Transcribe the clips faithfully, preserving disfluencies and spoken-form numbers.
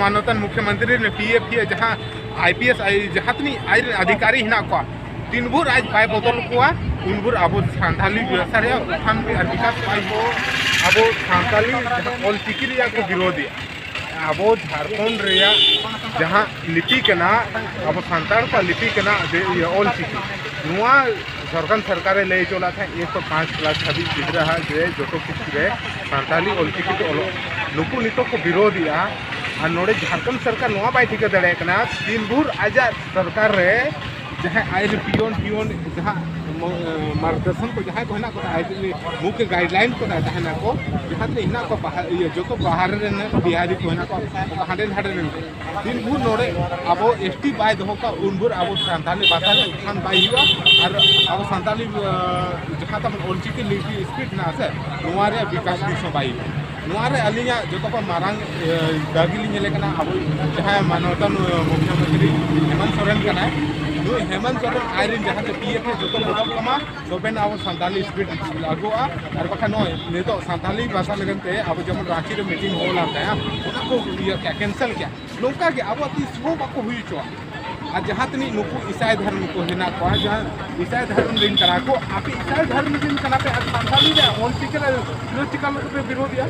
ᱢᱟᱱᱚᱛᱟᱱ ᱢᱩᱠᱷᱭᱚᱢᱚᱱᱛᱨᱤ ᱨᱮᱱ P app P A ᱡᱟᱦᱟᱸ ᱟᱭ ᱯᱤ ᱮᱥ ᱟᱭ ᱡᱟᱦᱟᱸ ᱛᱤᱱᱟᱹᱜ ᱟᱡ ᱨᱮᱱ ᱚᱫᱷᱤᱠᱟᱨᱤ ᱦᱮᱱᱟᱜ ᱠᱚᱣᱟ, ᱛᱤᱱ ᱵᱷᱳᱨ ᱟᱡ ᱵᱟᱭ ᱵᱚᱫᱚᱞ ᱠᱚᱣᱟ, ᱩᱱ ᱵᱷᱳᱨ ᱟᱵᱚ ᱥᱟᱱᱛᱟᱞᱤ ᱵᱷᱟᱥᱟ ᱨᱮᱭᱟᱜ ᱩᱛᱛᱷᱟᱱ ᱟᱨ ᱵᱤᱠᱟᱥ ᱵᱟᱭ ᱠᱚ ᱟᱵᱚ ᱥᱟᱱᱛᱟᱞᱤ ᱡᱟᱦᱟᱸ ᱚᱞ ᱪᱤᱠᱤ ᱨᱮᱭᱟᱜ ᱠᱚ ᱵᱤᱨᱳᱫᱷᱮᱜᱼᱟ᱾ ᱟᱵᱚ ᱡᱷᱟᱲᱠᱷᱚᱸᱰ ᱨᱮᱭᱟᱜ ᱡᱟᱦᱟᱸ ᱞᱤᱯᱤ ᱠᱟᱱᱟ, ᱟᱵᱚ ᱥᱟᱱᱛᱟᱲ ᱠᱚᱣᱟᱜ ᱞᱤᱯᱤ ᱠᱟᱱᱟ, ᱡᱮ ᱤᱭᱟᱹ ᱚᱞ ᱪᱤᱠᱤ, ᱱᱚᱣᱟ ᱡᱷᱟᱲᱠᱷᱚᱸᱰ ᱥᱚᱨᱠᱟᱨᱮ ᱞᱟᱹᱭ ᱦᱚᱪᱚ ᱞᱮᱫ ᱛᱟᱦᱮᱸᱫ ᱮᱠ ᱠᱷᱚᱱ ᱯᱟᱸᱪ ᱠᱞᱟᱥ ᱫᱷᱟᱹᱵᱤᱡ ᱜᱤᱫᱽᱨᱟᱹ ᱦᱟᱸᱜ ᱡᱮ ᱡᱚᱛᱚ ᱯᱩᱛᱷᱤ ᱨᱮ ᱥᱟᱱᱛᱟᱞᱤ ᱚᱞ ᱪᱤᱠᱤ ᱛᱮ ᱚᱞᱚᱜ᱾ ᱱᱩᱠᱩ ᱱᱤᱛᱚᱜ ᱠᱚ ᱵᱤᱨᱳᱫᱷᱮᱜᱼᱟ᱾ ᱟᱨ ᱱᱚᱰᱮ ᱡᱷᱟᱲᱠᱷᱚᱸᱰ ᱥᱚᱨᱠᱟᱨ ᱱᱚᱣᱟ ᱵᱟᱭ ᱴᱷᱤᱠᱟᱹ ᱫᱟᱲᱮᱭᱟᱜ ᱠᱟᱱᱟ, ᱛᱤᱱ ᱵᱷᱳᱨ ᱟᱡᱟᱜ ᱥᱚᱨᱠᱟᱨ ᱨᱮ ᱡᱟᱦᱟᱸᱭ ᱟᱡ ᱨᱮᱱ ᱯᱤᱭᱚᱱ ᱯᱤᱭᱚᱱ ᱡᱟᱦᱟᱸ ᱢᱚ-, ᱮ, ᱢᱟᱨᱜᱚᱫᱚᱨᱥᱚᱱ ᱠᱚ ᱡᱟᱦᱟᱸᱭ ᱠᱚ ᱦᱮᱱᱟᱜ ᱠᱚ ᱛᱟᱦᱮᱸᱫ, ᱟᱡ ᱨᱮᱱ ᱢᱩᱠᱷᱭᱚ ᱜᱟᱭᱤᱰᱞᱟᱭᱤᱱ ᱠᱚ ᱛᱟᱦᱮᱸ ᱛᱟᱦᱮᱱᱟ ᱠᱚ, ᱡᱟᱦᱟᱸ ᱛᱤᱱᱟᱹᱜ ᱦᱮᱱᱟᱜ ᱠᱚᱣᱟ ᱵᱟᱦᱟ-, ᱤᱭᱟᱹ, ᱡᱚᱛᱚ ᱵᱟᱦᱨᱮ ᱨᱮᱱ ᱵᱤᱦᱟᱨᱤ ᱠᱚ ᱦᱮᱱᱟᱜ ᱠᱚᱣᱟ, ᱦᱟᱸᱰᱮ ᱱᱟᱰᱮ ᱨᱮᱱ᱾ ᱛᱤᱱ ᱵᱷᱳᱨ ᱱᱚᱰᱮ ᱟᱵᱚ ᱮᱥ ᱴᱤ ᱵᱟᱭ ᱫᱚᱦᱚ ᱠᱚᱣᱟ, ᱩᱱ ᱵᱷᱳᱨ ᱟᱵᱚ ᱥᱟᱱᱛᱟᱞᱤ ᱵᱷᱟᱥᱟ ᱨᱮ ᱩᱛᱛᱷᱟᱱ ᱵᱟᱭ ᱦᱩᱭᱩᱜᱼᱟ᱾ ᱟᱨ ᱟᱵᱚ ᱥᱟᱱᱛᱟᱞᱤ, ᱮ, ᱡᱟᱦᱟᱸ ᱛᱟᱵᱚᱱ ᱚᱞᱪᱤᱠᱤ ᱞᱤᱯᱤ ᱥᱯᱤᱰ ᱦᱮᱱᱟᱜᱼᱟ ᱥᱮ, ᱱᱚᱣᱟ ᱨᱮᱭᱟᱜ ᱵᱤᱠᱟᱥ ᱫᱤᱥ ᱦᱚᱸ ᱵᱟᱭ ᱦᱩᱭᱩᱜᱼᱟ᱾ ᱱᱚᱣᱟ ᱨᱮ ᱟᱹᱞᱤᱧᱟᱜ ᱡᱚᱛᱚ ᱠᱷᱚᱱ ᱢᱟᱨᱟᱝ, ᱮ, ᱫᱟᱹᱵᱤ ᱞᱤᱧ ᱧᱮᱞᱮ ᱠᱟᱱᱟ, ᱟᱵᱚ ᱡᱟᱦᱟᱸᱭ ᱢᱟᱱᱚᱛᱟᱱ, ᱮ, ᱢᱩᱠᱷᱭᱚᱢᱚᱱᱛᱨᱤ ᱦᱮᱢᱚᱱᱛ ᱥᱚᱨᱮᱱ ᱠᱟᱱᱟᱭ, ᱱᱩᱭ ᱦᱮᱢᱚᱱᱛ ᱥᱚᱨᱮᱱ ᱟᱡ ᱨᱮᱱ ᱡᱟᱦᱟᱸ ᱛᱮ ᱯᱤ ᱮᱯ ᱨᱮ ᱡᱚᱛᱚ ᱵᱚᱫᱚᱞ ᱠᱚᱢᱟ, ᱛᱚᱵᱮ ᱱᱟ ᱟᱵᱚ ᱥᱟᱱᱛᱟᱞᱤ ᱥᱯᱤᱰ ᱞᱟᱹᱜᱩᱜᱼᱟ᱾ ᱟᱨ ᱵᱟᱠᱷᱟᱱ ᱱᱚᱜᱼᱚᱭ ᱱᱤᱛᱚᱜ ᱥᱟᱱᱛᱟᱞᱤ ᱵᱷᱟᱥᱟ ᱞᱟᱹᱜᱤᱫ ᱛᱮ ᱟᱵᱚ ᱡᱮᱢᱚᱱ ᱨᱟᱸᱪᱤ ᱨᱮ ᱢᱤᱴᱤᱝ ᱦᱚᱦᱚ ᱞᱮᱱ ᱛᱟᱦᱮᱸᱜᱼᱟ, ᱚᱱᱟ ᱠᱚ ᱤᱭᱟᱹ ᱠᱮᱜᱼᱟ, ᱠᱮᱱᱥᱮᱞ ᱠᱮᱜᱼᱟ᱾ ᱱᱚᱝᱠᱟ ᱜᱮ ᱟᱵᱚᱣᱟᱜ ᱛᱤᱥ ᱦᱚᱸ ᱵᱟᱠᱚ ᱦᱩᱭ ᱦᱚᱪᱚᱣᱟᱜ᱾ ᱟᱨ ᱡᱟᱦᱟᱸ ᱛᱤᱱᱟᱹᱜ ᱱᱩᱠᱩ ᱤᱥᱟᱭ ᱫᱷᱚᱨᱚᱢ ᱠᱚ ᱦᱮᱱᱟᱜ ᱠᱚᱣᱟ, ᱡᱟᱦᱟᱸ ᱤᱥᱟᱭ ᱫᱷᱚᱨᱚᱢ ᱨᱮᱱ ᱠᱟᱱᱟ ᱠᱚ, ᱟᱯᱮ ᱤᱥᱟᱭ ᱫᱷᱚᱨᱚᱢ ᱨᱮᱱ ᱠᱟᱱᱟ ᱯᱮ ᱟᱨ ᱥᱟᱱᱛᱟᱞᱤ ᱨᱮ ᱚᱞ ᱪᱤᱠᱤ ᱨᱮ ᱵᱤᱨᱳᱫᱷ ᱪᱤᱠᱟ ᱞᱮᱠᱟ ᱯᱮ ᱵᱤᱨᱳᱫᱷᱮᱜᱼᱟ?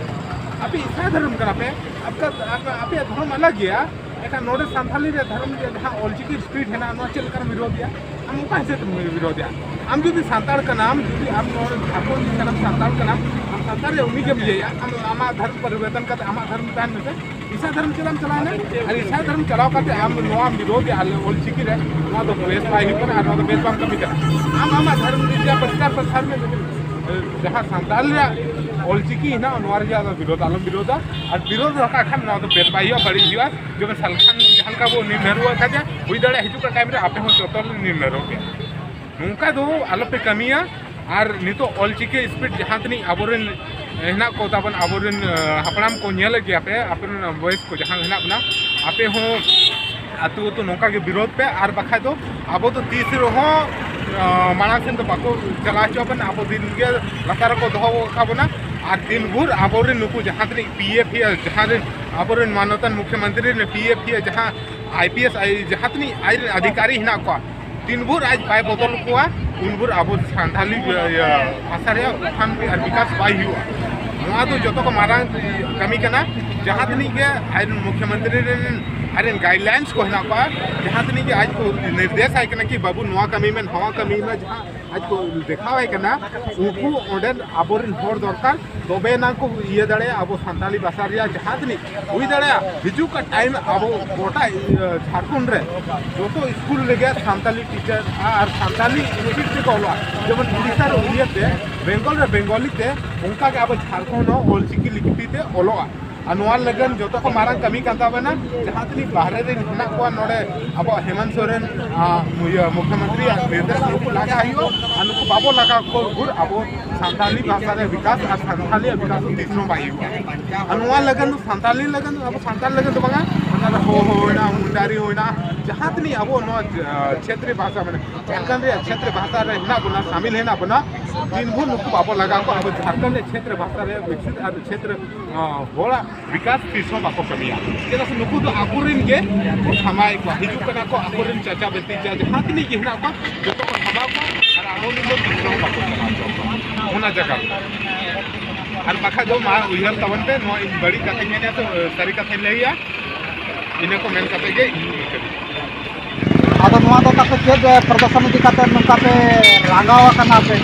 ᱟᱯᱮ ᱤᱥᱟᱭ ᱫᱷᱚᱨᱚᱢ ᱠᱟᱱᱟ ᱯᱮ, ᱟᱯᱮ, ᱟᱯᱮ, ᱟᱯᱮᱭᱟᱜ ᱫᱷᱚᱨᱚᱢ ᱟᱞᱟᱜᱽ ᱜᱮᱭᱟ, ᱮᱱᱠᱷᱟᱱ ᱱᱚᱰᱮ ᱥᱟᱱᱛᱟᱞᱤ ᱨᱮ ᱫᱷᱚᱨᱚᱢ ᱨᱮᱭᱟᱜ ᱡᱟᱦᱟᱸ ᱚᱞ ᱪᱤᱠᱤ ᱥᱯᱤᱰ ᱦᱮᱱᱟᱜᱼᱟ, ᱱᱚᱣᱟ ᱪᱮᱫ ᱞᱮᱠᱟᱨᱮᱢ ᱵᱤᱨᱳᱫᱷᱮᱜᱼᱟ? ᱟᱢ ᱚᱠᱟ ᱦᱤᱥᱟᱹᱵ ᱛᱮᱢ ᱵᱤᱨᱳᱫᱷᱮᱜᱼᱟ? ᱟᱢ ᱡᱩᱫᱤ ᱥᱟᱱᱛᱟᱲ ᱠᱟᱱᱟᱢ, ᱡᱩᱫᱤ ᱟᱢ ᱱᱚᱰᱮ ᱡᱷᱟᱲᱠᱷᱚᱸᱰ ᱨᱤᱱᱤᱡ ᱠᱟᱱᱟᱢ, ᱥᱟᱱᱛᱟᱲ ᱠᱟᱱᱟᱢ, ᱟᱢ ᱥᱟᱱᱛᱟᱲ ᱨᱮ ᱩᱱᱤ ᱜᱮᱢ ᱤᱭᱟᱹᱭᱟ, ᱟᱢ ᱟᱢᱟᱜ ᱫᱷᱚᱨᱚᱢ ᱯᱚᱨᱤᱵᱚᱨᱛᱚᱱ ᱠᱟᱛᱮ ᱟᱢᱟᱜ ᱫᱷᱚᱨᱚᱢ ᱛᱟᱦᱮᱱ ᱢᱮᱥᱮ᱾ ᱤᱥᱟᱭ ᱫᱷᱚᱨᱚᱢ ᱪᱮᱫᱟᱜ ᱮᱢ ᱪᱟᱞᱟᱣᱮᱱᱟ? ᱟᱨ ᱤᱥᱟᱭ ᱫᱷᱚᱨᱚᱢ ᱪᱟᱞᱟᱣ ᱠᱟᱛᱮ ᱟᱢ ᱱᱚᱣᱟᱢ ᱵᱤᱨᱳᱫᱷᱮᱜᱼᱟ, ᱟᱞᱮ ᱚᱞ ᱪᱤᱠᱤ ᱨᱮ, ᱱᱚᱣᱟ ᱫᱚ ᱵᱮᱥ ᱵᱟᱭ ᱦᱩᱭᱩᱜ ᱠᱟᱱᱟ ᱟᱨ ᱱᱚᱣᱟ ᱫᱚ ᱵᱮᱥ ᱵᱟᱝ ᱠᱟᱹᱢᱤ ᱠᱟᱱᱟ᱾ ᱟᱢ ᱟᱢᱟᱜ ᱫᱷᱚᱨᱚᱢ ᱨᱮᱭᱟᱜ ᱯᱨᱚᱪᱟᱨ ᱯᱨᱚᱥᱟᱨ ᱢᱮ, ᱡᱟᱦᱟᱸ ᱥᱟᱱᱛᱟᱲ ᱨᱮᱭᱟᱜ ᱚᱞ ᱪᱤᱠᱤ ᱦᱮᱱᱟᱜᱼᱟ, ᱱᱚᱣᱟ ᱨᱮᱭᱟᱜ ᱫᱚ ᱵᱤᱨᱳᱫᱷ ᱟᱞᱚᱢ ᱵᱤᱨᱳᱫᱷᱟ᱾ ᱟᱨ ᱵᱤᱨᱳᱫᱷ ᱨᱟᱠᱟᱵ ᱠᱷᱟᱱ ᱱᱚᱣᱟ ᱫᱚ ᱵᱮᱥ ᱵᱟᱭ ᱦᱩᱭᱩᱜᱼᱟ, ᱵᱟᱹᱲᱤᱡ ᱦᱩᱭᱩᱜᱼᱟ᱾ ᱡᱮᱢᱚᱱ ᱥᱟᱞᱠᱷᱟᱱ ᱡᱟᱦᱟᱸ ᱞᱮᱠᱟ ᱵᱚ ᱱᱤᱨᱱᱟᱭ ᱟᱠᱟᱫᱮᱭᱟ, ᱦᱩᱭ ᱫᱟᱲᱮᱭᱟᱜᱼᱟ ᱦᱤᱡᱩᱜ ᱠᱟᱱ ᱴᱟᱭᱤᱢ ᱨᱮ ᱟᱯᱮ ᱦᱚᱸ ᱪᱚᱛᱚᱨ ᱞᱮ ᱱᱤᱨᱱᱟᱭᱚᱜ ᱜᱮᱭᱟ᱾ ᱱᱚᱝᱠᱟ ᱫᱚ ᱟᱞᱚᱯᱮ ᱠᱟᱹᱢᱤᱭᱟ᱾ ᱟᱨ ᱱᱤᱛᱚᱜ ᱚᱞ ᱪᱤᱠᱤ ᱥᱯᱤᱰ ᱡᱟᱦᱟᱸ ᱛᱤᱱᱟᱹᱜ ᱟᱵᱚᱨᱮᱱ ᱦᱮᱱᱟᱜ ᱠᱚ ᱛᱟᱵᱚᱱ, ᱟᱵᱚᱨᱮᱱ, ᱮ, ᱦᱟᱯᱲᱟᱢ ᱠᱚ ᱧᱮᱞᱮᱫ ᱜᱮᱭᱟ ᱯᱮ, ᱟᱯᱮᱨᱮᱱ ᱵᱚᱭᱮᱥ ᱠᱚ ᱡᱟᱦᱟᱸ ᱦᱮᱱᱟᱜ ᱵᱚᱱᱟ, ᱟᱯᱮ ᱦᱚᱸ ᱟᱹᱛᱩ ᱟᱹᱛᱩ ᱱᱚᱝᱠᱟ ᱜᱮ ᱵᱤᱨᱳᱫᱷ ᱯᱮ, ᱟᱨ ᱵᱟᱠᱷᱟᱡ ᱫᱚ ᱟᱵᱚ ᱫᱚ ᱛᱤᱥ ᱨᱮᱦᱚᱸ, ᱮ, ᱢᱟᱲᱟᱝ ᱥᱮᱱ ᱫᱚ ᱵᱟᱠᱚ ᱪᱟᱞᱟᱣ ᱦᱚᱪᱚ ᱟᱵᱚᱱᱟ᱾ ᱟᱵᱚ ᱫᱤᱱ ᱜᱮ ᱞᱟᱛᱟᱨ ᱨᱮᱠᱚ ᱫᱚᱦᱚ ᱟᱠᱟᱫ ᱵᱚᱱᱟ᱾ ᱟᱨ ᱛᱤᱱ ᱵᱷᱳᱨ ᱟᱵᱚᱨᱮᱱ ᱱᱩᱠᱩ ᱡᱟᱦᱟᱸ ᱛᱤᱱᱟᱹᱜ ᱯᱤ ᱮᱯᱷ ᱭᱟ, ᱡᱟᱦᱟᱸ ᱨᱮᱱ ᱟᱵᱚᱨᱮᱱ ᱢᱟᱱᱚᱛᱟᱱ ᱢᱩᱠᱷᱭᱚᱢᱚᱱᱛᱨᱤ ᱨᱮᱱ ᱯᱤ ᱮᱯᱷ ᱭᱟ, ᱡᱟᱦᱟᱸ ᱟᱭ ᱯᱤ ᱮᱥ, ᱟᱭ, ᱡᱟᱦᱟᱸ ᱛᱤᱱᱟᱹᱜ ᱟᱡ ᱨᱮᱱ ᱚᱫᱷᱤᱠᱟᱨᱤ ᱦᱮᱱᱟᱜ ᱠᱚᱣᱟ, ᱛᱤᱱ ᱵᱷᱳᱨ ᱟᱡ ᱵᱟᱭ ᱵᱚᱫᱚᱞ ᱠᱚᱣᱟ, ᱩᱱ ᱵᱷᱳᱨ ᱟᱵᱚ ᱥᱟᱱᱛᱟᱞᱤ, ᱤᱭᱟᱹ, ᱵᱷᱟᱥᱟ ᱨᱮᱭᱟᱜ ᱩᱛᱛᱷᱟᱱ ᱟᱨ ᱵᱤᱠᱟᱥ ᱵᱟᱭ ᱦᱩᱭᱩᱜᱼᱟ᱾ ᱱᱚᱣᱟ ᱫᱚ ᱡᱚᱛᱚ ᱠᱷᱚᱱ ᱢᱟᱨᱟᱝ ᱠᱟᱹᱢᱤ ᱠᱟᱱᱟ᱾ ᱡᱟᱦᱟᱸ ᱛᱤᱱᱟᱹᱜ ᱜᱮ ᱟᱡ ᱨᱮᱱ ᱢᱩᱠᱷᱭᱚᱢᱚᱱᱛᱨᱤ ᱨᱮᱱ ᱟᱡ ᱨᱮᱱ ᱜᱟᱭᱤᱰᱞᱟᱭᱤᱱᱥ ᱠᱚ ᱦᱮᱱᱟᱜ ᱠᱚᱣᱟ, ᱡᱟᱦᱟᱸ ᱛᱤᱱᱟᱹᱜ ᱜᱮ ᱟᱡ ᱠᱚ ᱱᱤᱨᱫᱮᱥ ᱟᱭ ᱠᱟᱱᱟ ᱠᱤ ᱵᱟᱹᱵᱩ ᱱᱚᱣᱟ ᱠᱟᱹᱢᱤ ᱢᱮ, ᱱᱚᱣᱟ ᱠᱟᱹᱢᱤ ᱢᱮ, ᱡᱟᱦᱟᱸ ᱟᱡ ᱠᱚ ᱫᱮᱠᱷᱟᱣᱟᱭ ᱠᱟᱱᱟ, ᱩᱱᱠᱩ ᱚᱸᱰᱮ ᱟᱵᱚᱨᱮᱱ ᱦᱚᱲ ᱫᱚᱨᱠᱟᱨ, ᱛᱚᱵᱮ ᱮᱱᱟᱝ ᱠᱚ ᱤᱭᱟᱹ ᱫᱟᱲᱮᱭᱟᱜᱼᱟ᱾ ᱟᱵᱚ ᱥᱟᱱᱛᱟᱞᱤ ᱵᱷᱟᱥᱟ ᱨᱮᱭᱟᱜ ᱡᱟᱦᱟᱸ ᱛᱤᱱᱟᱹᱜ ᱦᱩᱭ ᱫᱟᱲᱮᱭᱟᱜᱼᱟ, ᱦᱤᱡᱩᱜ ᱠᱟᱱ ᱴᱟᱭᱤᱢ ᱟᱵᱚ ᱜᱚᱴᱟ, ᱤᱭᱟᱹ, ᱡᱷᱟᱲᱠᱷᱚᱸᱰ ᱨᱮ ᱡᱚᱛᱚ ᱥᱠᱩᱞ ᱨᱮᱜᱮ ᱥᱟᱱᱛᱟᱞᱤ ᱴᱤᱪᱟᱨ ᱟᱨ ᱥᱟᱱᱛᱟᱞᱤ ᱥᱠᱨᱤᱯᱴ ᱛᱮᱠᱚ ᱚᱞᱚᱜᱼᱟ᱾ ᱡᱮᱢᱚᱱ ᱩᱲᱤᱥᱥᱟ ᱨᱮ ᱩᱲᱤᱭᱟ ᱛᱮ, ᱵᱮᱝᱜᱚᱞ ᱨᱮ ᱵᱮᱝᱜᱚᱞᱤ ᱛᱮ, ᱚᱱᱠᱟ ᱜᱮ ᱟᱵᱚ ᱡᱷᱟᱲᱠᱷᱚᱸᱰ ᱦᱚᱸ ᱚᱞᱪᱤᱠᱤ ᱞᱤᱯᱤ ᱛᱮ ᱚᱞᱚᱜᱼᱟ᱾ ᱟᱨ ᱱᱚᱣᱟ ᱞᱟᱹᱜᱤᱫ ᱡᱚᱛᱚ ᱠᱷᱚᱱ ᱢᱟᱨᱟᱝ ᱠᱟᱹᱢᱤ ᱠᱟᱱ ᱛᱟᱵᱮᱱᱟ, ᱡᱟᱦᱟᱸ ᱛᱤᱱᱟᱹᱜ ᱵᱟᱦᱨᱮ ᱨᱮ ᱦᱮᱱᱟᱜ ᱠᱚᱣᱟ, ᱱᱚᱰᱮ ᱟᱵᱚᱣᱟᱜ ᱦᱮᱢᱚᱱᱛ ᱥᱚᱨᱮᱱ, ᱟᱸ, ᱤᱭᱟᱹ, ᱢᱩᱠᱷᱭᱚᱢᱚᱱᱛᱨᱤᱭᱟᱜ ᱱᱤᱨᱫᱮᱥ, ᱱᱩᱠᱩ ᱞᱟᱜᱟ ᱦᱩᱭᱩᱜᱼᱟ᱾ ᱟᱨ ᱱᱩᱠᱩ ᱵᱟᱵᱚ ᱞᱟᱜᱟ ᱠᱚ ᱵᱷᱳᱨ ᱟᱵᱚ ᱥᱟᱱᱛᱟᱞᱤ ᱵᱷᱟᱥᱟ ᱨᱮ ᱵᱤᱠᱟᱥ ᱟᱨ ᱥᱟᱱᱛᱟᱞᱤ ᱵᱤᱠᱟᱥ ᱛᱤᱥ ᱦᱚᱸ ᱵᱟᱭ ᱦᱩᱭᱩᱜᱼᱟ᱾ ᱟᱨ ᱱᱚᱣᱟ ᱞᱟᱹᱜᱤᱫ ᱫᱚ ᱥᱟᱱᱛᱟᱞᱤ ᱞᱟᱹᱜᱤᱫ ᱫᱚ ᱟᱵᱚ ᱥᱟᱱᱛᱟᱲ ᱞᱟᱹᱜᱤᱫ ᱫᱚ ᱵᱟᱝᱟ, ᱚᱱᱟ ᱫᱚ ᱦᱳ ᱦᱳ ᱦᱩᱭᱱᱟ, ᱢᱩᱱᱰᱟᱨᱤ ᱦᱩᱭᱱᱟ, ᱡᱟᱦᱟᱸ ᱛᱤᱱᱟᱹᱜ ᱟᱵᱚ ᱱᱚᱣᱟ, ᱟᱸ, ᱪᱷᱮᱛᱨᱤ ᱵᱷᱟᱥᱟ, ᱢᱟᱱᱮ ᱡᱷᱟᱲᱠᱷᱚᱸᱰ ᱨᱮᱭᱟᱜ ᱪᱷᱮᱛᱨᱤ ᱵᱷᱟᱥᱟ ᱨᱮ ᱦᱮᱱᱟᱜ ᱵᱚᱱᱟ, ᱥᱟᱢᱤᱞ ᱦᱮᱱᱟᱜ ᱵᱚᱱᱟ, ᱫᱤᱱ ᱵᱷᱳᱨ ᱱᱩᱠᱩ ᱵᱟᱵᱚ ᱞᱟᱜᱟᱣ ᱠᱚᱣᱟ᱾ ᱟᱵᱚ ᱡᱷᱟᱲᱠᱷᱚᱸᱰ ᱨᱮᱭᱟᱜ ᱪᱷᱮᱛᱨᱤ ᱵᱷᱟᱥᱟ ᱨᱮ ᱵᱤᱠᱥᱤᱛ ᱟᱨ ᱪᱷᱮᱛᱨᱤ, ᱟᱸ, ᱦᱚᱲᱟᱜ ᱵᱤᱠᱟᱥ ᱛᱤᱥ ᱦᱚᱸ ᱵᱟᱠᱚ ᱠᱟᱹᱢᱤᱭᱟ᱾ ᱪᱮᱫᱟᱜ ᱥᱮ ᱱᱩᱠᱩ ᱫᱚ ᱟᱠᱚᱨᱮᱱ ᱜᱮ ᱠᱚ ᱥᱟᱢᱟᱭᱮᱫ ᱠᱚᱣᱟ, ᱦᱤᱡᱩᱜ ᱠᱟᱱᱟ ᱠᱚ, ᱟᱠᱚᱨᱮᱱ ᱪᱟᱪᱟ ᱵᱷᱟᱹᱛᱤᱡᱟ ᱡᱟᱦᱟᱸ ᱛᱤᱱᱟᱹᱜ ᱜᱮ ᱦᱮᱱᱟᱜ ᱠᱚᱣᱟ, ᱡᱚᱛᱚ ᱠᱚ ᱥᱟᱢᱟᱣ ᱠᱚᱣᱟ᱾ ᱟᱨ ᱟᱵᱚ ᱱᱤᱛ ᱫᱚ ᱛᱤᱥ ᱦᱚᱸ ᱵᱟᱠᱚ ᱥᱟᱢᱟᱣ ᱦᱚᱪᱚ ᱠᱚᱣᱟ ᱚᱱᱟ ᱡᱟᱭᱜᱟ ᱨᱮ᱾ ᱟᱨ ᱵᱟᱠᱷᱟᱡ ᱫᱚ ᱢᱟ ᱩᱭᱦᱟᱹᱨ ᱛᱟᱵᱚᱱ ᱯᱮ, ᱱᱚᱣᱟ ᱤᱧ ᱵᱟᱹᱲᱤᱡ ᱠᱟᱛᱷᱟᱧ ᱢᱮᱱᱮᱫᱼᱟ ᱥᱮ ᱥᱟᱹᱨᱤ ᱠᱟᱛᱷᱟᱧ ᱞᱟᱹᱭᱟ, ᱤᱱᱟᱹ ᱠᱚ ᱢᱮᱱ ᱠᱟᱛᱮ ᱜᱮ ᱤᱧ ᱢᱩᱪᱟᱹᱫ᱾ ᱟᱫᱚ ᱱᱚᱣᱟ ᱫᱚ ᱛᱟᱯᱮ ᱪᱮᱫ, ᱮ, ᱯᱨᱚᱫᱚᱨᱥᱚᱱ ᱤᱫᱤ ᱠᱟᱛᱮ ᱱᱚᱝᱠᱟ ᱯᱮ ᱨᱟᱸᱜᱟᱣ ᱟᱠᱟᱱᱟ ᱯᱮ?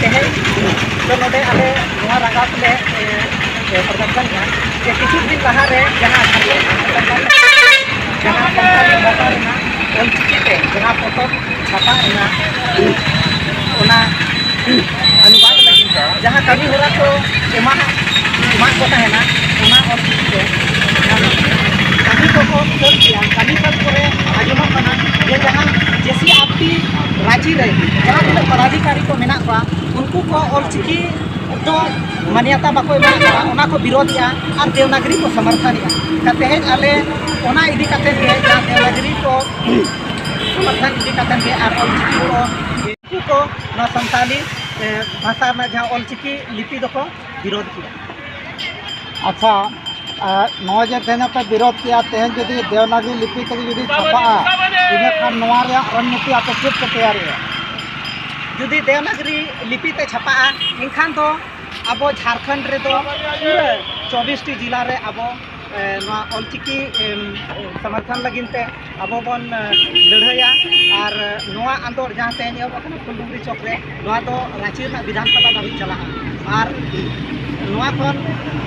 ᱛᱮᱦᱮᱧ ᱫᱚ ᱱᱚᱰᱮ ᱟᱞᱮ ᱱᱚᱣᱟ ᱨᱟᱸᱜᱟᱣ ᱛᱮᱞᱮ, ᱮ, ᱮ, ᱯᱨᱚᱫᱚᱨᱥᱚᱱ ᱮᱫᱟ ᱡᱮ ᱠᱤᱪᱷᱩ ᱫᱤᱱ ᱞᱟᱦᱟ ᱨᱮ ᱡᱟᱦᱟᱸ ᱥᱟᱱᱛᱟᱲᱤ, ᱡᱟᱦᱟᱸ ᱥᱟᱱᱛᱟᱲᱤ ᱵᱷᱟᱥᱟ ᱨᱮᱱᱟᱜ ᱚᱞᱪᱤᱠᱤ ᱛᱮ ᱡᱟᱦᱟᱸ ᱯᱚᱛᱚᱵ ᱪᱷᱟᱯᱟ ᱮᱱᱟ, ᱚᱱᱟ ᱚᱱᱩᱵᱟᱫ ᱞᱟᱹᱜᱤᱫ ᱡᱟᱦᱟᱸ ᱠᱟᱹᱢᱤ ᱦᱚᱨᱟ ᱠᱚ ᱮᱢᱟ-, ᱮᱢᱟᱜ ᱠᱚ ᱛᱟᱦᱮᱱᱟ, ᱚᱱᱟ ᱚᱞᱪᱤᱠᱤ ᱛᱮ ᱠᱟᱹᱢᱤ ᱠᱚᱠᱚ ᱥᱟᱹᱛ ᱜᱮᱭᱟ᱾ ᱠᱟᱹᱢᱤ ᱥᱟᱹᱛ ᱯᱚᱨᱮ ᱟᱸᱡᱚᱢᱚᱜ ᱠᱟᱱᱟ ᱡᱮ ᱡᱟᱦᱟᱸ ᱡᱮ ᱥᱤ ᱟᱨ ᱴᱤ ᱨᱟᱸᱪᱤ ᱨᱮ ᱡᱟᱦᱟᱸ ᱛᱤᱱᱟᱹᱜ ᱯᱚᱫᱟᱫᱷᱤᱠᱟᱨᱤ ᱠᱚ ᱢᱮᱱᱟᱜ ᱠᱚᱣᱟ, ᱩᱱᱠᱩ ᱠᱚ ᱚᱞᱪᱤᱠᱤ ᱫᱚ ᱢᱟᱱᱭᱟᱛᱟ ᱵᱟᱠᱚ ᱮᱢᱟᱜ ᱠᱟᱱᱟ, ᱚᱱᱟ ᱠᱚ ᱵᱤᱨᱳᱫᱷᱮᱜᱼᱟ ᱟᱨ ᱫᱮᱣᱱᱟᱜᱽᱨᱤ ᱠᱚ ᱥᱚᱢᱚᱨᱛᱷᱚᱱᱮᱜᱼᱟ᱾ ᱛᱮᱦᱮᱧ ᱟᱞᱮ ᱚᱱᱟ ᱤᱫᱤ ᱠᱟᱛᱮ ᱜᱮ ᱡᱟᱦᱟᱸ ᱫᱮᱣᱱᱟᱜᱽᱨᱤ ᱠᱚ ᱯᱟᱛᱷᱟᱢ ᱤᱫᱤ ᱠᱟᱛᱮ ᱜᱮ ᱟᱨ ᱚᱞᱪᱤᱠᱤ ᱠᱚ, ᱩᱱᱠᱩ ᱠᱚ ᱱᱚᱣᱟ ᱥᱟᱱᱛᱟᱞᱤ, ᱮ, ᱵᱷᱟᱥᱟ ᱨᱮᱱᱟᱜ ᱡᱟᱦᱟᱸ ᱚᱞᱪᱤᱠᱤ ᱞᱤᱯᱤ ᱫᱚᱠᱚ ᱵᱤᱨᱳᱫᱷ ᱠᱮᱫᱟ᱾ ᱟᱪᱪᱷᱟ, ᱮ, ᱱᱚᱜᱼᱚᱭ ᱡᱮ ᱛᱮᱦᱮᱧ ᱯᱮ ᱵᱤᱨᱳᱫᱷ ᱠᱮᱫᱟ, ᱛᱮᱦᱮᱧ ᱡᱩᱫᱤ ᱫᱮᱣᱱᱟᱜᱽᱨᱤ ᱞᱤᱯᱤ ᱛᱮᱜᱮ ᱡᱩᱫᱤ ᱪᱷᱟᱯᱟᱜᱼᱟ, ᱤᱱᱟᱹ ᱠᱷᱟᱱ ᱱᱚᱣᱟ ᱨᱮᱭᱟᱜ ᱨᱚᱱᱱᱤᱛᱤ ᱟᱯᱮ ᱪᱮᱫ ᱯᱮ ᱛᱮᱭᱟᱨᱮᱜᱼᱟ? ᱡᱩᱫᱤ ᱫᱮᱣᱱᱟᱜᱽᱨᱤ ᱞᱤᱯᱤ ᱛᱮ ᱪᱷᱟᱯᱟᱜᱼᱟ, ᱮᱱᱠᱷᱟᱱ ᱫᱚ ᱟᱵᱚ ᱡᱷᱟᱲᱠᱷᱚᱸᱰ ᱨᱮᱫᱚ ᱯᱩᱨᱟᱹ ᱪᱚᱵᱵᱤᱥ ᱴᱤ ᱡᱮᱞᱟ ᱨᱮ ᱟᱵᱚ, ᱮ, ᱱᱚᱣᱟ ᱚᱞᱪᱤᱠᱤ, ᱮᱢ, ᱥᱚᱢᱚᱨᱛᱷᱚᱱ ᱞᱟᱹᱜᱤᱫ ᱛᱮ ᱟᱵᱚ ᱵᱚᱱ, ᱮ, ᱞᱟᱹᱲᱦᱟᱹᱭᱟ᱾ ᱟᱨ ᱱᱚᱣᱟ ᱟᱸᱫᱳᱲ ᱡᱟᱦᱟᱸ ᱛᱮᱦᱮᱧ ᱮᱦᱚᱵ ᱟᱠᱟᱱᱟ ᱯᱷᱩᱞᱰᱩᱝᱨᱤ ᱪᱚᱠ ᱨᱮ, ᱱᱚᱣᱟ ᱫᱚ ᱨᱟᱸᱪᱤ ᱨᱮᱱᱟᱜ ᱵᱤᱫᱷᱟᱱ ᱥᱚᱵᱷᱟ ᱫᱷᱟᱹᱵᱤᱡ ᱪᱟᱞᱟᱜᱼᱟ᱾ ᱟᱨ ᱱᱚᱣᱟ ᱠᱷᱚᱱ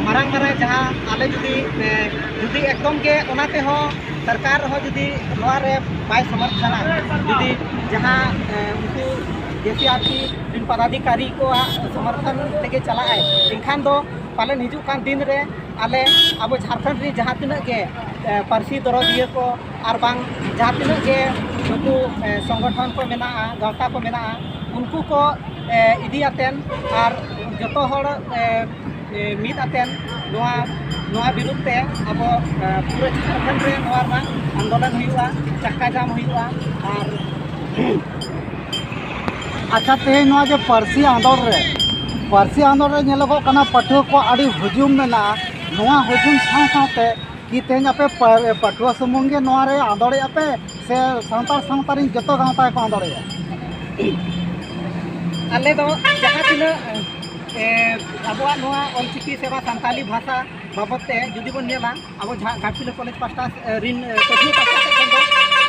ᱢᱟᱨᱟᱝ ᱢᱟᱨᱟᱝ ᱡᱟᱦᱟᱸ ᱟᱞᱮ ᱡᱩᱫᱤ, ᱮ, ᱡᱩᱫᱤ ᱮᱠᱫᱚᱢ ᱜᱮ ᱚᱱᱟ ᱛᱮᱦᱚᱸ ᱥᱚᱨᱠᱟᱨ ᱦᱚᱸ ᱡᱩᱫᱤ ᱱᱚᱣᱟ ᱨᱮ ᱵᱟᱭ ᱥᱚᱢᱚᱨᱛᱷᱚᱱᱟ, ᱡᱩᱫᱤ ᱡᱟᱦᱟᱸ, ᱮ, ᱩᱱᱠᱩ ᱡᱮ ᱥᱤ ᱟᱨ ᱯᱤ ᱨᱮᱱ ᱯᱚᱫᱟᱫᱷᱤᱠᱟᱨᱤ ᱠᱚᱣᱟᱜ ᱥᱚᱢᱚᱨᱛᱷᱚᱱ ᱛᱮᱜᱮ ᱪᱟᱞᱟᱜᱼᱟᱭ, ᱮᱱᱠᱷᱟᱱ ᱫᱚ ᱯᱟᱞᱮᱱ ᱦᱤᱡᱩᱜ ᱠᱟᱱ ᱫᱤᱱ ᱨᱮ ᱟᱞᱮ ᱟᱵᱚ ᱡᱷᱟᱲᱠᱷᱚᱸᱰ ᱨᱮ ᱡᱟᱦᱟᱸ ᱛᱤᱱᱟᱹᱜ ᱜᱮ, ᱮ, ᱯᱟᱹᱨᱥᱤ ᱫᱚᱨᱚᱫᱤᱭᱟᱹ ᱠᱚ ᱟᱨ ᱵᱟᱝ ᱡᱟᱦᱟᱸ ᱛᱤᱱᱟᱹᱜ ᱜᱮ ᱱᱩᱠᱩ, ᱮ, ᱥᱚᱝᱜᱚᱴᱷᱚᱱ ᱠᱚ ᱢᱮᱱᱟᱜᱼᱟ, ᱜᱟᱶᱛᱟ ᱠᱚ ᱢᱮᱱᱟᱜᱼᱟ, ᱩᱱᱠᱩ ᱠᱚ, ᱮ, ᱤᱫᱤ ᱟᱛᱮᱱ ᱟᱨ ᱡᱚᱛᱚ ᱦᱚᱲ, ᱮ, ᱮ, ᱢᱤᱫ ᱟᱛᱮᱱ ᱱᱚᱣᱟ, ᱱᱚᱣᱟ ᱵᱤᱨᱩᱫᱷ ᱛᱮ ᱟᱵᱚ, ᱮ, ᱯᱩᱨᱟᱹ ᱡᱷᱟᱲᱠᱷᱚᱸᱰ ᱨᱮ ᱱᱚᱣᱟ ᱨᱮᱱᱟᱜ ᱟᱱᱫᱳᱞᱚᱱ ᱦᱩᱭᱩᱜᱼᱟ, ᱪᱟᱠᱟ ᱡᱟᱢ ᱦᱩᱭᱩᱜᱼᱟ᱾ ᱟᱨ ᱟᱪᱪᱷᱟ, ᱛᱮᱦᱮᱧ ᱱᱚᱣᱟ ᱡᱮ ᱯᱟᱹᱨᱥᱤ ᱟᱸᱫᱳᱲ ᱨᱮ, ᱯᱟᱹᱨᱥᱤ ᱟᱸᱫᱳᱲ ᱨᱮ ᱧᱮᱞᱚᱜᱚᱜ ᱠᱟᱱᱟ ᱯᱟᱹᱴᱷᱩᱣᱟᱹ ᱠᱚᱣᱟᱜ ᱟᱹᱰᱤ ᱦᱩᱡᱩᱢ ᱢᱮᱱᱟᱜᱼᱟ᱾ ᱱᱚᱣᱟ ᱦᱩᱡᱩᱢ ᱥᱟᱶ ᱥᱟᱶᱛᱮ ᱠᱤ ᱛᱮᱦᱮᱧ ᱟᱯᱮ ᱯᱟ-, ᱯᱟᱹᱴᱷᱩᱣᱟᱹ ᱥᱩᱢᱩᱝ ᱜᱮ ᱱᱚᱣᱟ ᱨᱮ ᱟᱸᱫᱳᱲᱮᱜᱼᱟ ᱯᱮ ᱥᱮ ᱥᱟᱱᱛᱟᱲ ᱥᱟᱶᱛᱟ ᱨᱮᱱ ᱡᱚᱛᱚ ᱜᱟᱶᱛᱟ ᱜᱮᱠᱚ ᱟᱸᱫᱳᱲᱮᱜᱼᱟ? ᱟᱞᱮ ᱫᱚ ᱡᱟᱦᱟᱸ ᱛᱤᱱᱟᱹᱜ, ᱮ, ᱟᱵᱚᱣᱟᱜ ᱱᱚᱣᱟ ᱚᱞᱪᱤᱠᱤ ᱥᱮ ᱵᱟ ᱥᱟᱱᱛᱟᱞᱤ ᱵᱷᱟᱥᱟ ᱵᱟᱵᱚᱫ ᱛᱮ ᱡᱩᱫᱤ ᱵᱚᱱ ᱧᱮᱞᱟ, ᱟᱵᱚ ᱡᱟᱦᱟᱸ ᱜᱷᱟᱴᱥᱤᱞᱟᱹ ᱠᱚᱞᱮᱡᱽ ᱯᱟᱥᱴᱟ, ᱮ, ᱨᱤᱱ, ᱮ, ᱯᱟᱹᱴᱷᱩᱣᱟᱹ ᱯᱟᱥᱴᱟ ᱥᱮᱫ ᱠᱷᱚᱱ ᱫᱚ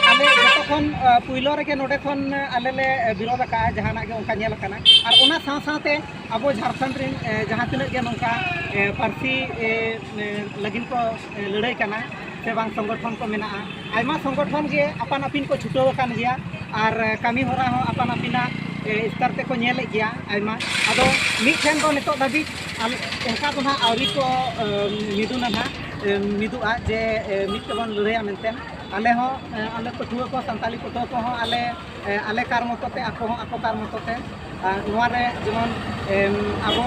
ᱟᱞᱮ ᱡᱚᱛᱚ ᱠᱷᱚᱱ, ᱮ, ᱯᱩᱭᱞᱳ ᱨᱮᱜᱮ ᱱᱚᱰᱮ ᱠᱷᱚᱱ, ᱮ, ᱟᱞᱮ ᱞᱮ, ᱮ, ᱵᱤᱨᱳᱫᱷ ᱟᱠᱟᱫᱼᱟ, ᱡᱟᱦᱟᱱᱟᱜ ᱜᱮ ᱚᱱᱠᱟ ᱧᱮᱞ ᱟᱠᱟᱱᱟ᱾ ᱟᱨ ᱚᱱᱟ ᱥᱟᱶ ᱥᱟᱶᱛᱮ ᱟᱵᱚ ᱡᱷᱟᱲᱠᱷᱚᱸᱰ ᱨᱤᱱ, ᱮ, ᱡᱟᱦᱟᱸ ᱛᱤᱱᱟᱹᱜ ᱜᱮ ᱱᱚᱝᱠᱟ, ᱮ, ᱯᱟᱹᱨᱥᱤ, ᱮ, ᱮ, ᱞᱟᱹᱜᱤᱫ ᱠᱚ, ᱮ, ᱞᱟᱹᱲᱦᱟᱹᱭ ᱠᱟᱱᱟ ᱥᱮ ᱵᱟᱝ ᱥᱚᱝᱜᱚᱴᱷᱚᱱ ᱠᱚ ᱢᱮᱱᱟᱜᱼᱟ, ᱟᱭᱢᱟ ᱥᱚᱝᱜᱚᱴᱷᱚᱱ ᱜᱮ ᱟᱯᱟᱱ ᱟᱹᱯᱤᱱ ᱠᱚ ᱪᱷᱩᱴᱟᱹᱣ ᱟᱠᱟᱱ ᱜᱮᱭᱟ᱾ ᱟᱨ, ᱮ, ᱠᱟᱹᱢᱤ ᱦᱚᱨᱟ ᱦᱚᱸ ᱟᱯᱟᱱ ᱟᱹᱯᱤᱱᱟᱜ, ᱮ, ᱥᱛᱚᱨ ᱛᱮᱠᱚ ᱧᱮᱞᱮᱫ ᱜᱮᱭᱟ ᱟᱭᱢᱟ᱾ ᱟᱫᱚ ᱢᱤᱫ ᱴᱷᱮᱱ ᱫᱚ ᱱᱤᱛᱚᱜ ᱫᱷᱟᱹᱵᱤᱡ ᱟᱞ-, ᱚᱱᱠᱟ ᱫᱚ ᱱᱟᱦᱟᱜ ᱟᱹᱣᱨᱤ ᱠᱚ, ᱮ, ᱢᱤᱫᱩᱱᱟ ᱱᱟᱦᱟᱜ, ᱮ, ᱢᱤᱫᱩᱜᱼᱟ ᱡᱮ, ᱮ, ᱢᱤᱫ ᱛᱮᱵᱚᱱ ᱞᱟᱹᱲᱦᱟᱹᱭᱟ ᱢᱮᱱᱛᱮ᱾ ᱟᱞᱮ ᱦᱚᱸ, ᱮ, ᱟᱞᱮ ᱯᱟᱹᱴᱷᱩᱣᱟᱹ ᱠᱚ, ᱥᱟᱱᱛᱟᱞᱤ ᱯᱟᱹᱴᱷᱩᱣᱟᱹ ᱠᱚᱦᱚᱸ ᱟᱞᱮ, ᱮ, ᱟᱞᱮ ᱠᱟᱨ ᱢᱚᱛᱚ ᱛᱮ, ᱟᱠᱚ ᱦᱚᱸ ᱟᱠᱚ ᱠᱟᱨ ᱢᱚᱛᱚ ᱛᱮ᱾ ᱟᱨ ᱱᱚᱣᱟ ᱨᱮ ᱡᱮᱢᱚᱱ, ᱮᱢ, ᱟᱵᱚ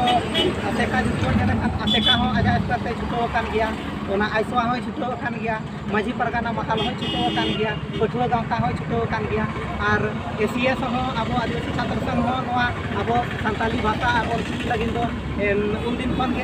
ᱟᱥᱮᱠᱟ ᱡᱩᱛ ᱵᱚᱱ ᱧᱮᱞ ᱞᱮᱠᱷᱟᱱ, ᱟᱥᱮᱠᱟ ᱦᱚᱸ ᱟᱡᱟᱜ ᱥᱛᱚᱨ ᱛᱮ ᱪᱷᱩᱴᱟᱹᱣ ᱟᱠᱟᱱ ᱜᱮᱭᱟ, ᱚᱱᱟ ᱟᱭᱥᱚᱣᱟ ᱦᱚᱸᱭ ᱪᱷᱩᱴᱟᱹᱣ ᱟᱠᱟᱱ ᱜᱮᱭᱟ, ᱢᱟᱹᱡᱷᱤ ᱯᱟᱨᱜᱟᱱᱟ ᱢᱟᱦᱟᱞ ᱦᱚᱸᱭ ᱪᱷᱩᱴᱟᱹᱣ ᱟᱠᱟᱱ ᱜᱮᱭᱟ, ᱯᱟᱹᱴᱷᱩᱣᱟᱹ ᱜᱟᱶᱛᱟ ᱦᱚᱸᱭ ᱪᱷᱩᱴᱟᱹᱣ ᱟᱠᱟᱱ ᱜᱮᱭᱟ, ᱟᱨ ᱮᱥᱤᱭᱮᱥ ᱦᱚᱸ ᱟᱵᱚ ᱟᱹᱫᱤᱵᱟᱹᱥᱤ ᱪᱷᱟᱛᱨᱚ ᱥᱚᱝᱜᱷ ᱦᱚᱸ ᱱᱚᱣᱟ ᱟᱵᱚ ᱥᱟᱱᱛᱟᱞᱤ ᱵᱷᱟᱥᱟ ᱟᱨ ᱚᱞᱪᱤᱠᱤ ᱞᱟᱹᱜᱤᱫ ᱫᱚ, ᱮᱢ, ᱩᱱᱫᱤᱱ ᱠᱷᱚᱱ ᱜᱮ